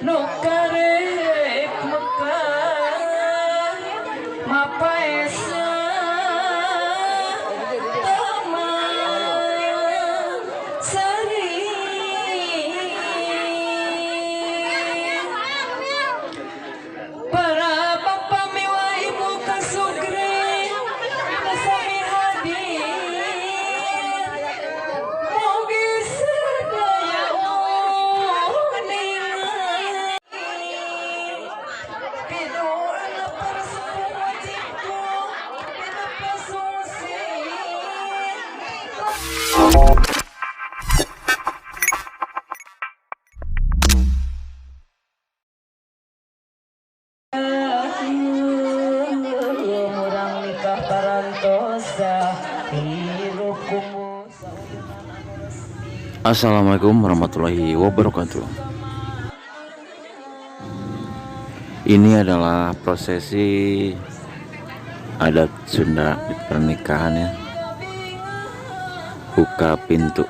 Nu karek Mekah mapaesa Taman Sari. Para bapa miwa ibu kasugri sami hadir, mugi sadaya uninga pidoana para wajibku dina pasungsi. Murang nikah parantosa hirup kumu. Assalamualaikum warahmatullahi wabarakatuh. Ini adalah prosesi adat Sunda di pernikahan ya. Buka pintu.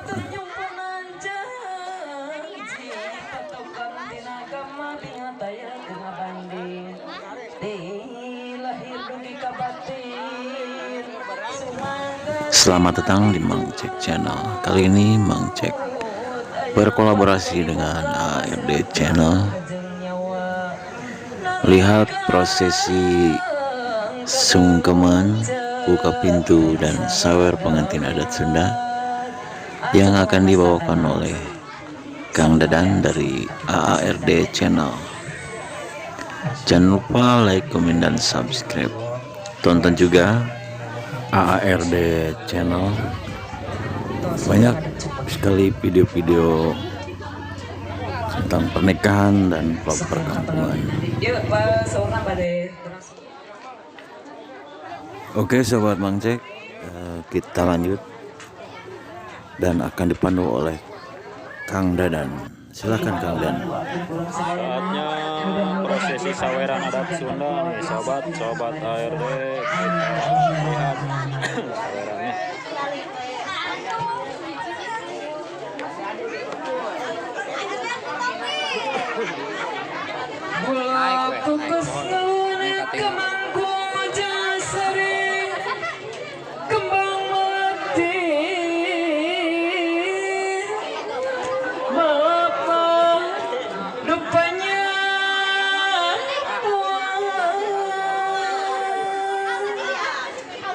Selamat datang di Mang Cek Channel. Kali ini Mang Cek berkolaborasi dengan ARD Channel. Lihat prosesi sungkeman, buka pintu, dan sawer pengantin adat Sunda yang akan dibawakan oleh Kang Dadan dari AARD Channel. Jangan lupa like, komen, dan subscribe. Tonton juga AARD Channel. Banyak sekali video-video tentang pernikahan dan vlog perkampungan. Yuk, Pak, saurna bade terus. Oke Sobat Mang Cek, kita lanjut dan akan dipandu oleh Kang Dadan. Silakan Kang Dan. Saatnya prosesi saweran adat Sunda nih, sobat sobat ARD, kita lihat sawerannya. Gula kukus kemangku majasari kembang melati malapa rupanya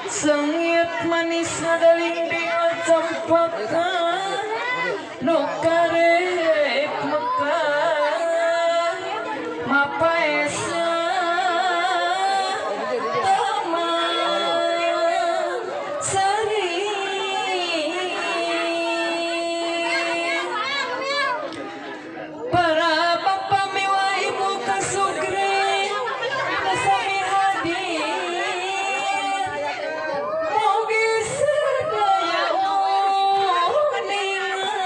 sengit manis nadaling di campaka nu karek Mekah mapaesa Taman Sari. Para bapa miwa ibu kasugri sami hadir, mugi sadaya uninga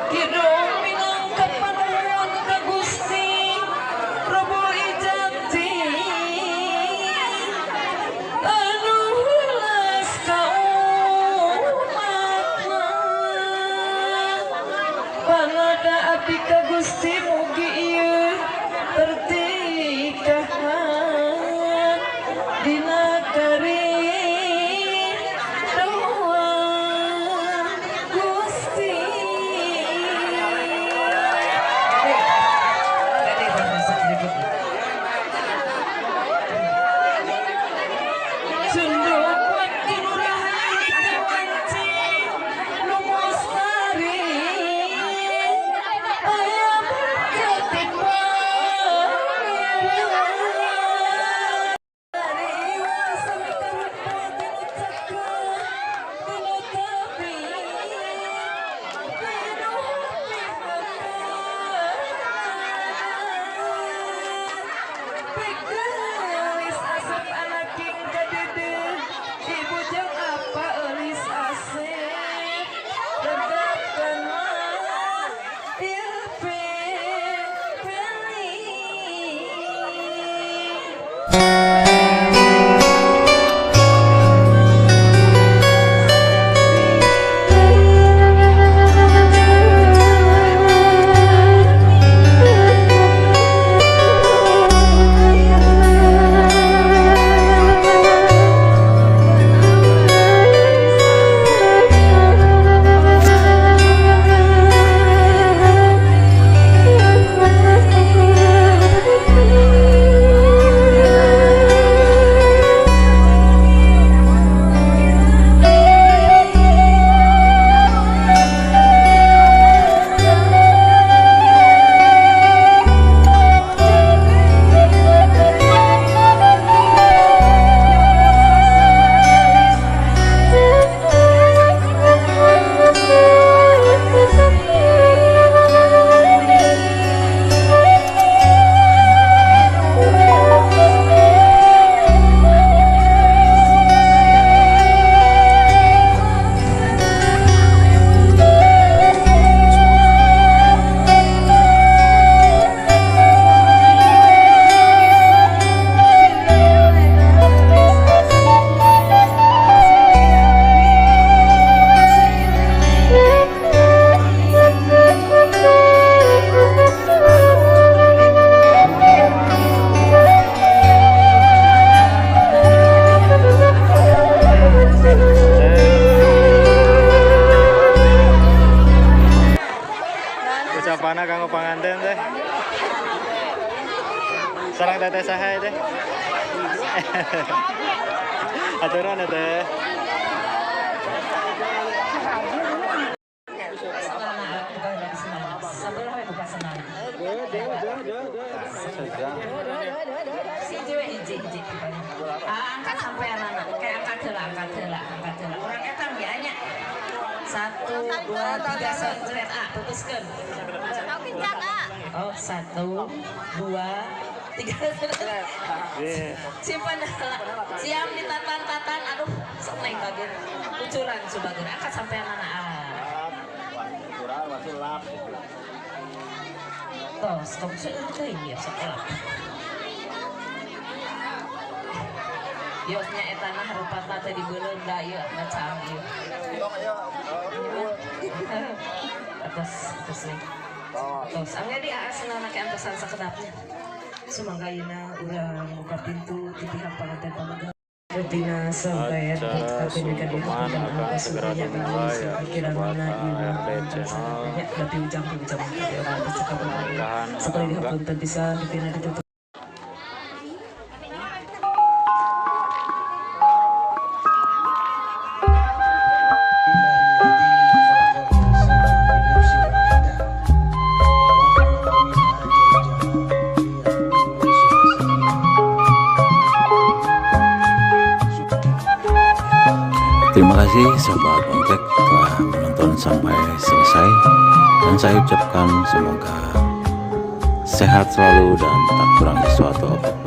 Kidung minangka panuwun ka Gusti Prabu Ijati anu welas ka umatna. Pangada abdi ka Gusti mugi ieu pertikahan dina karidhoan Gusti. Sunduk waktu nu rahayu teu wanci nu mustari aya berkah. Sareng teteh saha teh? Aturan ya, teh. Buka heula sendalna. Sabelah we buka sendalna. Hiji we, hiji, hiji. Ah, angkat sampeanana. Kayak angkat heula, angkat heula, angkat heula. Urang etang ya nya. Satu, dua, tiga, seret ah, putuskeun. Oh, satu, dua, tiga. Simpan heula. Siap ditatan-tatan. Aduh, sok naik bagian. Kucuran subageun. Angkat sampeanana ah. Tos, kamu seueur teuing ya sok elap. Yo nya eta mah rupatna teh dibeuleum da ieu ngacang ieu. Atos, atos nih. Tos, angge di aasna ke antosan sakedapnya. Sumangga ayeuna urang buka pintu di pihak panganten pamegah. Rutina sampai Acara sungkeman akan segera dimulai ya, Sobat ARD Channel. Pernikahan Sekali Angga. Dihapunten pisan rutina ditutup. Terima kasih, Sobat Ongklek, telah menonton sampai selesai dan saya ucapkan semoga sehat selalu dan tak kurang sesuatu apapun.